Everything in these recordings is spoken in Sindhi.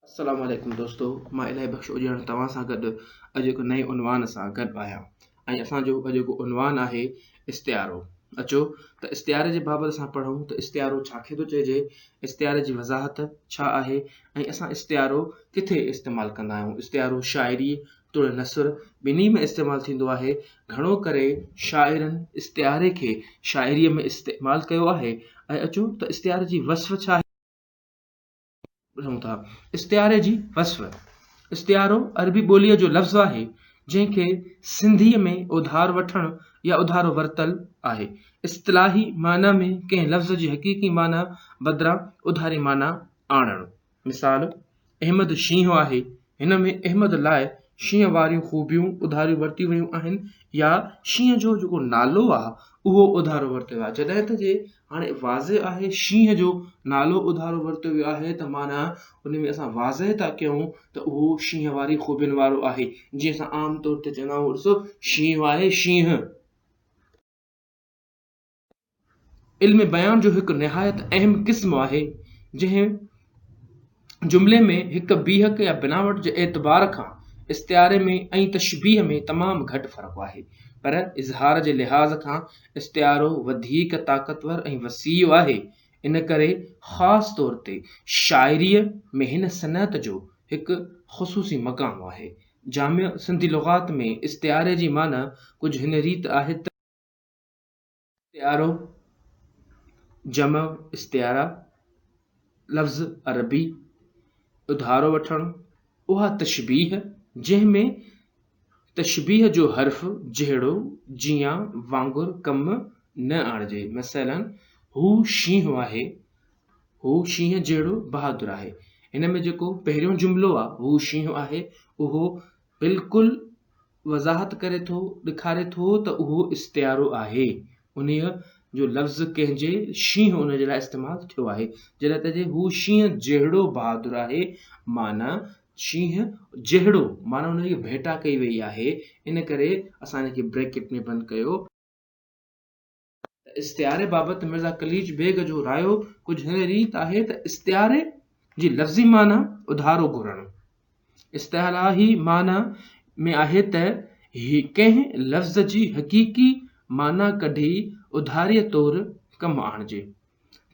السلام عليڪم دوستو مان الاهي بخش اجڻ توهان سان گڏ اڄ هڪ نئين عنوان سان گڏ آهيان ۽ اسان جو اڄوڪو عنوان آهي استعارو اچو ته استعاري جي بابت اسان پڙهون ته استعارو ڇا کي ٿو چئجي استعاري جي وضاحت ڇا آهي ۽ اسان استعارو ڪٿي استعمال ڪندا آهيون استعارو شاعري توڙي نثر ٻنهي ۾ استعمال ٿيندو آهي گهڻو ڪري شاعرن استعاري کي شاعري ۾ استعمال ڪيو آهي ۽ اچو ته استعاري جي وصف ڇا آهي ٻڌون ٿا. استعاري جي وصف، استعارو عربي ٻوليء جو لفظ آهي، جنهن کي سنڌيء ۾ اڌار وٺڻ يا اڌارو ورتل آهي. اصطلاحي معنيٰ ۾ ڪنهن لفظ جي حقيقي معنيٰ بدران اڌاري معنيٰ آڻڻ. مثال، احمد شينهن آهي، هن ۾ احمد لاء شينهن واريون خوبيون اڌاريون ورتيون ويون آهن يا شينهن جو جيڪو نالو آهي اهو اڌارو ورتو ويو آهي جڏهن ته جي هاڻي واضح آهي شينهن جو نالو اڌارو ورتو ويو آهي ته معنيٰ ان ۾ اسان واضح ٿا ڪيون ته اهو شينهن واري خوبين وارو آهي جيئن اسان عام طور تي چوندا آهيون ڏسو شينهن آهي شينهن. علم بيان جو هڪ نهايت اهم قسم آهي، جنهن جملي ۾ هڪ بيهڪ يا بناوٽ جي اعتبار کان استعاري ۾ ۽ تشبيهه ۾ تمام گهٽ فرق آهي، پر اظهار جي لحاظ کان استعارو وڌيڪ طاقتور ۽ وسيع آهي، ان ڪري خاص طور تي شاعريء ۾ هن صنعت جو هڪ خصوصي مقام آهي. جامع سنڌي لغات ۾ استعاري جي معنيٰ ڪجهه هن ريت آهي ته. استعارو، جمع استعارا، لفظ عربي، اڌارو وٺڻ، اها تشبيهه جنهن ۾ تشبيهه جو حرف جهڙو، جيان، وانگر ڪم نه آڻجي. مثلاً، هو شينهن آهي، هو شينهن جهڙو بهادر آهي. هن ۾ جيڪو پهريون جملو آهي، هو شينهن آهي، اهو بلڪل وضاحت ڪري ٿو، ڏيکاري ٿو ته اهو استعارو آهي، انهيء جو لفظ ڪنهن جي شينهن ان جي لاء استعمال ٿيو آهي، جڏهن ته جي هو شينهن جهڙو بهادر آهي معنيٰ شينهن جهڙو معنيٰ ان جي ڀيٽا ڪئي وئي آهي، ان ڪري اسان ان کي بريڪيٽ ۾ بند ڪيو. ته استعاري بابت مرزا قليچ بيگ جو رايو ڪجهه هن ريت آهي ته استعاري جي لفظي معنيٰ اڌارو گهرڻ، اصطلاحي معنيٰ ۾ آهي ته ڪنهن لفظ جي حقيقي معنيٰ ڪڍي اڌاريء طور ڪم آڻجي.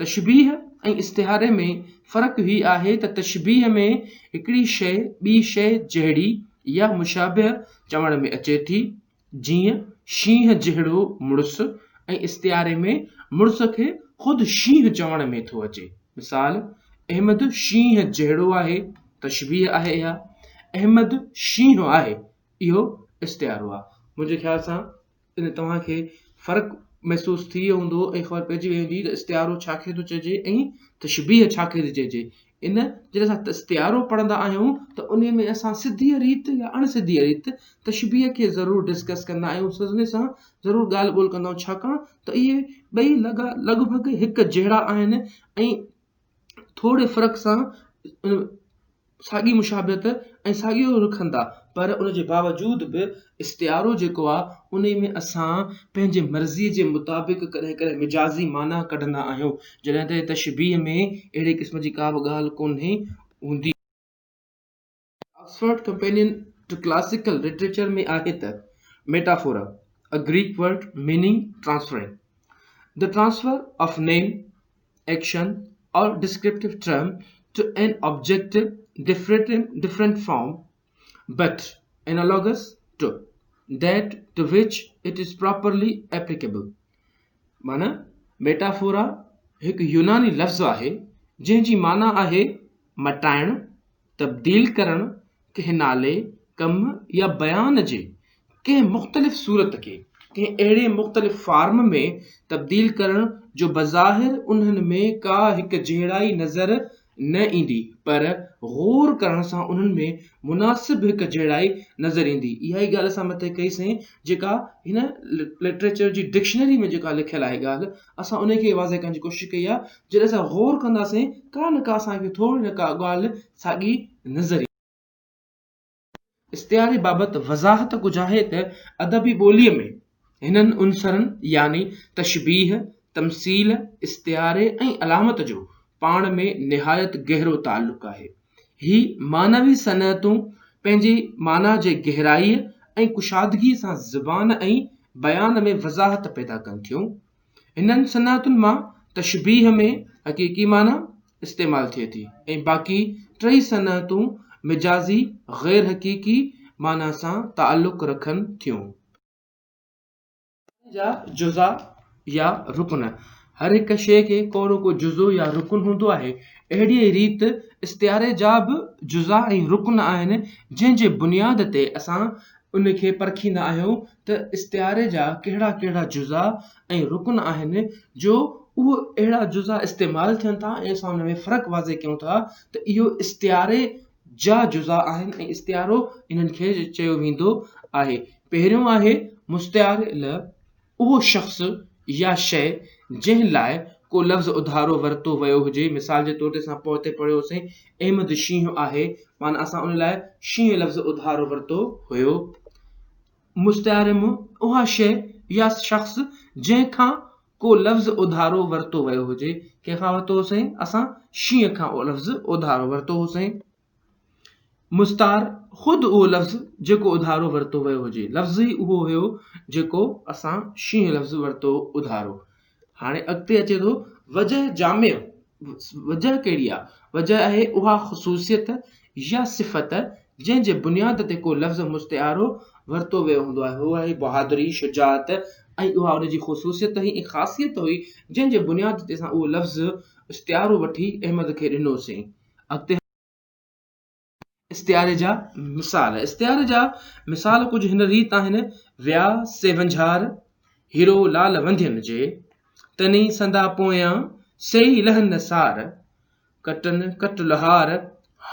تشبيهه ۽ استعاري ۾ فرق هي آهي ته تشبيهه ۾ هڪڙي شيء ٻي شيء جهڙي يا مشابهه چوڻ ۾ اچي ٿي، جيئن شينهن جهڙو مڙس ۽ استعاري ۾ مڙس کي خود شينهن چوڻ ۾ ٿو اچي. مثال، احمد شينهن جهڙو آهي، تشبيهه آهي اها، احمد شينهن آهي، اهو استعارو آهي. منهنجي خيال سان ان توهان کي فرق محسوس ٿي ويو هوندو ۽ خبر پئجي وئي هوندي ته استعارو ڇا کي ٿو چئجي ۽ تشبيهه ڇا کي ٿي چئجي. ان جڏهن اسان استعارو پڙهندا آهيون ته انهي ۾ اسان سڌيء ريت يا اڻ سڌيء ريت تشبيهه کي ضرور ڊسڪس ڪندا آهيون سزني سان ضرور ڳالهه ٻولهه ڪندا آهيون ڇاڪاڻ ته اهي ٻئي لڳا لڳ ڀڳ هڪ جهڙا آهن ۽ ٿوري فرق سان ساڳي مشابهت ۽ ساڳيو رکن ٿا پر ان جي باوجود به استعارو جيڪو آهي انهي ۾ اسان پنهنجي مرضي جي مطابق ڪڏهن ڪڏهن مجازي معنيٰ ڪڍندا آهيون جڏهن ته تشبيهه ۾ اهڙي قسم جي ڪا به ڳالهه ڪونهي هوندي. Oxford companion to classical literature ۾ آهي ته metaphora, A Greek word meaning transferring, the transfer of name, action or descriptive term to an object different different from but analogous to that to which it is properly applicable معنيٰ ميٽافورا هڪ يوناني لفظ آهي جنهن جي معنيٰ آهي مٽائڻ، تبديل ڪرڻ، ڪنهن نالي، ڪم يا بيان جي ڪنهن مختلف صورت کي ڪنهن اهڙي مختلف فارم ۾ تبديل ڪرڻ جو بظاهر انهن ۾ ڪا هڪ جهڙائي نظر نه ايندي پر غور ڪرڻ سان انهن ۾ مناسب هڪ جهڙائي نظر ايندي. اها ئي ڳالهه اسان مٿي ڪئي سين جيڪا هن لٽريچر جي ڊڪشنري ۾ جيڪا لکيل آهي ڳالهه اسان انهي کي واضح ڪرڻ جي ڪوشش ڪئي آهي جڏهن اسان غور ڪنداسين ڪا نه ڪا اسان کي ٿوري نه ڪا ڳالهه ساڳي نظر ايندي. استعاري بابت وضاحت ڪجهه آهي ته ادبي ٻوليء ۾ هنن عنصرن يعني تشبيهه، تمثيل، استعاري ۽ علامت جو پاڻ ۾ نهايت گهرو تعلق آهي. هي معنوي صنعتون پنهنجي معنيٰ جي گهرائيء ۽ ڪشادگيء سان زبان ۽ بيان ۾ وضاحت پيدا ڪن ٿيون. هنن صنعتن مان تشبيهه ۾ حقيقي معنيٰ استعمال ٿئي ٿي ۽ باقي ٽئي صنعتون مجازي، غير حقيقي، معنيٰ سان تعلق رکن ٿيون. جا جزا يا رڪن، هر هڪ شيء کي ڪو نه ڪو جزو يا رڪن هوندو آهي. اهڙيء ريت استعاري جا به جزا ۽ رڪن آهن، جنهن جي بنياد تي اسان ان کي پرکيندا آهيون ته استعاري جا ڪهڙا ڪهڙا جزا ۽ رڪن آهن، جو اهو اهڙا جزا استعمال ٿين ٿا ۽ اسان ان ۾ فرق واضح ڪيون ٿا ته اهو استعاري جا جزا آهن ۽ استعارو انهن کي چيو ويندو آهي. پهريون آهي مستعار له، اهو شخص يا شيء جنهن لاء ڪو لفظ اڌارو ورتو ويو هجي، مثال جي طور تي اسان پوئتي پڙهيوسين احمد شينهن آهي معنيٰ اسان ان لاء شينهن لفظ اڌارو ورتو هيو. مستعار م، اها شيء يا شخص جنهن کان ڪو لفظ اڌارو ورتو ويو هجي، ڪنهن کان ورتو هوسين؟ اسان شينهن کان اهو لفظ اڌارو ورتو هوسين. مستعار، خود اهو لفظ جيڪو اڌارو ورتو ويو هجي، لفظ ئي اهو هيو جيڪو اسان شينهن لفظ ورتو اڌارو. هاڻي اڳتي اچي ٿو وجه جامع، وجه ڪهڙي آهي؟ وجه آهي اها خصوصيت يا صفت جنهن جي بنياد تي ڪو لفظ مستعارو ورتو ويو هوندو آهي. هو آهي بهادري، شجاعت ۽ اها ان جي خصوصيت هئي ۽ خاصيت هئي جنهن جي بنياد تي اسان اهو لفظ استعارو وٺي احمد کي ڏنوسين. اڳتي استعاري جا مثال، استعاري جا مثال ڪجهه هن ريت آهن، ويا سي ونجهار، هيرو لال ونڌين جي، تني سندا پويان، سيئي لهن نه سار، ڪٽن ڪٽ لهار،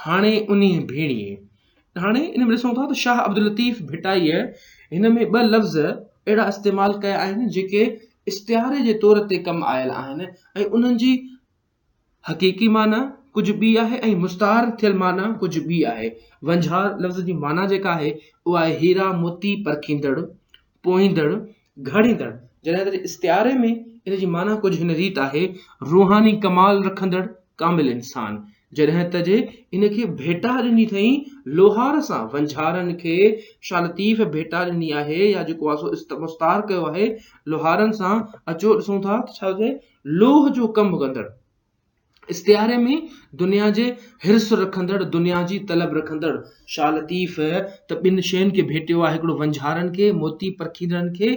هاڻي انهيء ڀيڻيء. هاڻي ان ۾ ڏسون ٿا ته شاهه عبداللطيف ڀٽائيء هن ۾ ٻه لفظ اهڙا استعمال ڪيا آهن جيڪي استعاري جي طور تي ڪم آيل آهن ۽ انهن جي حقيقي معنيٰ ڪجهه ٻي آهي ۽ مستعار ٿيل معنيٰ ڪجهه ٻي آهي. ونجهار لفظ جي معنيٰ جيڪا آهي اها آهي هيرا موتي پرکيندڙ، پوئيندڙ، گهڙيندڙ، جڏهن ته استعاري ۾ ان جي معنيٰ ڪجهه هن ريت آهي، روحاني ڪمال رکندڙ ڪامل انسان، جڏهن ته جي ان کي ڀيٽا ڏني اٿئين لوهار سان، ونجهارن کي شاهه لطيف ڀيٽا ڏني آهي يا جيڪو آهي سو مستعار ڪيو آهي لوهارن سان، اچو ڏسون ٿا ته ڇا ٿو چئي، لوهه جو ڪم ڪندڙ. استعاري ۾ دنيا جي حرص رکندڙ، دنيا جي طلب رکندڙ. شاهه لطيف ته ٻن شين کي ڀيٽيو آهي، هڪڙو ونجهارن کي، موتي پرکيندڙن کي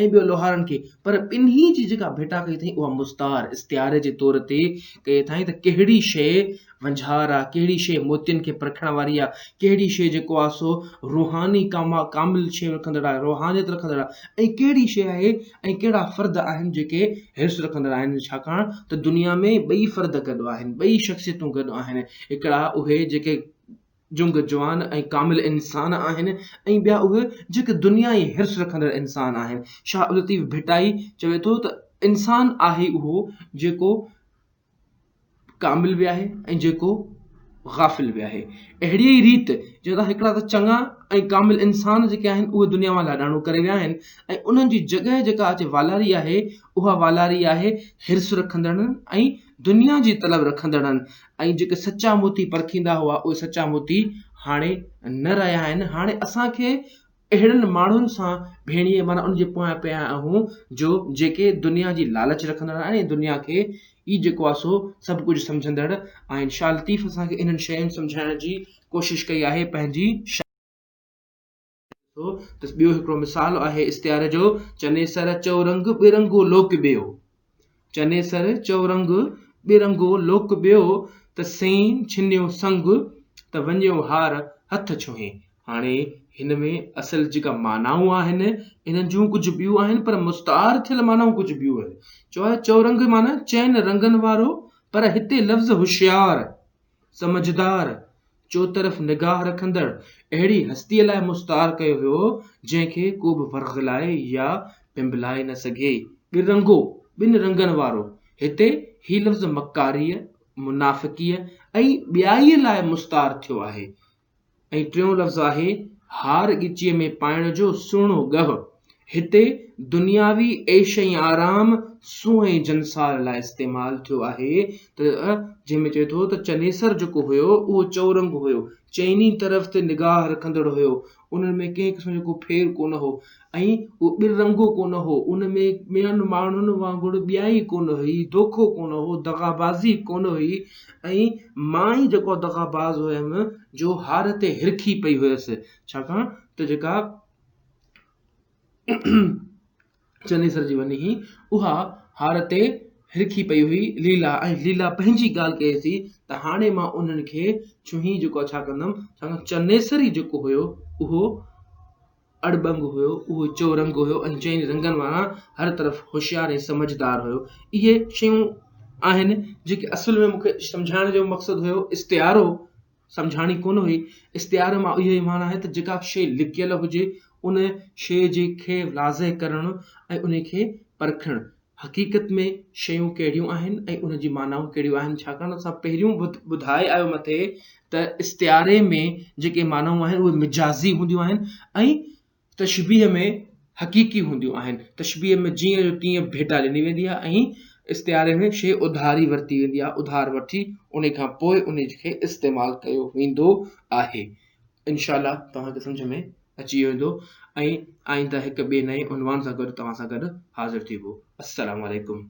۽ ٻيو لوهارن کي، پر ٻنهي جي جيڪا ڀيٽا ڪئي اٿائين اها مستعار، استعاري جي طور تي ڪئي اٿائين ته ڪهڙي شيء ونجهار آ، ڪهڙي شيء موتين کي پرکڻ واري آ، ڪهڙي شيء جيڪو آ سو روحاني ڪامل شيء رکندڙ آ، روحانيت رکندڙ آ ۽ ڪهڙي شيء آهي ۽ ڪهڙا فرد آهن جيڪي حرص رکندڙ آهن ڇاڪاڻ ته دنيا ۾ ٻئي فرد گڏ آهن، ٻئي شخصيتون گڏ آهن، هڪڙا اهي جيڪي جنگ جوان ۽ ڪامل انسان آهن ۽ ٻيا اهي جيڪي دنيا ۽ حرص رکندڙ انسان آهن. شاهه عبداللطيف ڀٽائي چوي ٿو ته انسان آهي اهو جيڪو ڪامل به آهي ۽ جيڪو غافل به آهي. اهڙيء ئي ريت جيئن ته هڪڙا ته چڱا ۽ ڪامل انسان جيڪي آهن اهي دنيا مان لاڏاڻو ڪري ويا آهن ۽ انهن جي جڳهه جيڪا اچي والاري آهي اها والاري آهي حرص رکندڙن ۽ دنيا جي طلب رکندڙن ۽ جيڪي سچا موتي پرکيندا هئا اهي سچا موتي هاڻي نه رهيا آهن. هاڻي اسان کي اهڙن ماڻهن سان ڀيڻيء معنيٰ ان جي پويان پيا آهيون جو جيڪي دنيا جي لالچ رکندڙ آهن ۽ دنيا کي ئي جيڪو آهي سو سڀ ڪجهه سمجهندڙ آهن. شاهه لطيف اسان کي انهن شين سمجهائڻ جي ڪوشش ڪئي آهي پنهنجي ڏسو ته ٻيو هڪڙو مثال آهي استعاري جو، چنيسر چؤرنگ ٻرنگو لوڪ ٻيو. چنيسر چؤرنگ ٻرنگو لوڪ ٻيو، ته سين ڇنيو سنگ، ته وڃيو هار هٿ ڇهين. هاڻي هن ۾ اصل جيڪا معنائون آهن، انهن جون ڪجهه ٻيون آهن، پر مستعار ٿيل معنائون ڪجهه ٻيون آهن. چئو آهي چؤرنگ معنيٰ چئن رنگن وارو، پر هتي لفظ هوشيار، سمجهدار، چوطرف نگاهه رکندڙ اهڙي هستيء لاء مستعار ڪيو ويو، جنهن کي ڪو به ورغلائي يا پنبلائي نه سگهي. ٻرنگو، ٻن رنگن وارو، هتي هي لفظ مڪاريء، منافقيء ۽ ٻيائيء لاء مستعار ٿيو آهي ۽ ٽيون لفظ آهي هار ڳچيء ۾ پائڻ جو سهڻو ڳهه. هتي دنياوي عيش ۽ آرام، سونهن ۽ جنسار لاء استعمال ٿيو آهي ته جنهن ۾ چئي ٿو ته چنيسر جيڪو هيو اهو چؤرنگ هيو، چئني طرف تي نگاهه رکندڙ هيو، انهن ۾ ڪنهن قسم جو ڪو ڦير ڪونه هو ۽ اهو ٻرنگو ڪونه هو، ان ۾ ٻين ماڻهن وانگر ٻيائي ڪونه هئي، دوکو ڪونه هو، دغابازي ڪونه هئي ۽ مان ئي جيڪو دغاباز هيم جو هار تي هرکي پئي هيس، ڇاڪاڻ ته جيڪا چنيسر جي وني هئي، اها هار تي هرکي پئي هئي. ليلا ۽ ليلا پنهنجي ڳالهه ڪئي ٿي ته هاڻي مان انهن کي ڇهي جيڪو آهي ڇا ڪندم، ڇاڪاڻ چنيسر ئي جيڪو هيو اهو اڙٻنگ هيو، اهو چؤرنگ هيو ۽ چئن رنگن وارا هر طرف هوشيار ۽ سمجهدار هيو. اهي شيون آهن جيڪي اصل ۾ مون کي سمجهائڻ جو مقصد هيو استعارو سمجهاڻي ڪونه هئي. استعاري مان اهو ئي معنيٰ آهي ته جيڪا شيء لڪيل هجي، ان شيء جي کي واضح ڪرڻ ۽ ان کي پرکڻ. حقيقت ۾ شيون ڪهڙيون آهن ۽ ان جي معنائون ڪهڙيون آهن، ڇاڪاڻ ته اسان پهريون به ٻڌائي آيو مٿي ته استعاري ۾ جيڪي معنائون آهن اهي مجازي هونديون آهن ۽ تشبيهه ۾ حقيقي هونديون آهن. تشبيهه ۾ جيئن جو تيئن ڀيٽا ڏني ويندي آهي ۽ استعاري ۾ شيء اڌاري ورتي ويندي آهي، اڌار وٺي ان کان پوء ان کي استعمال ڪيو ويندو آهي. انشاء الله توهان کي سمجهه ۾ اچي ويندو ۽ آئنده هڪ ٻئي نئين عنوان سان گڏ توهان سان گڏ حاضر ٿيبو. السلام عليڪم.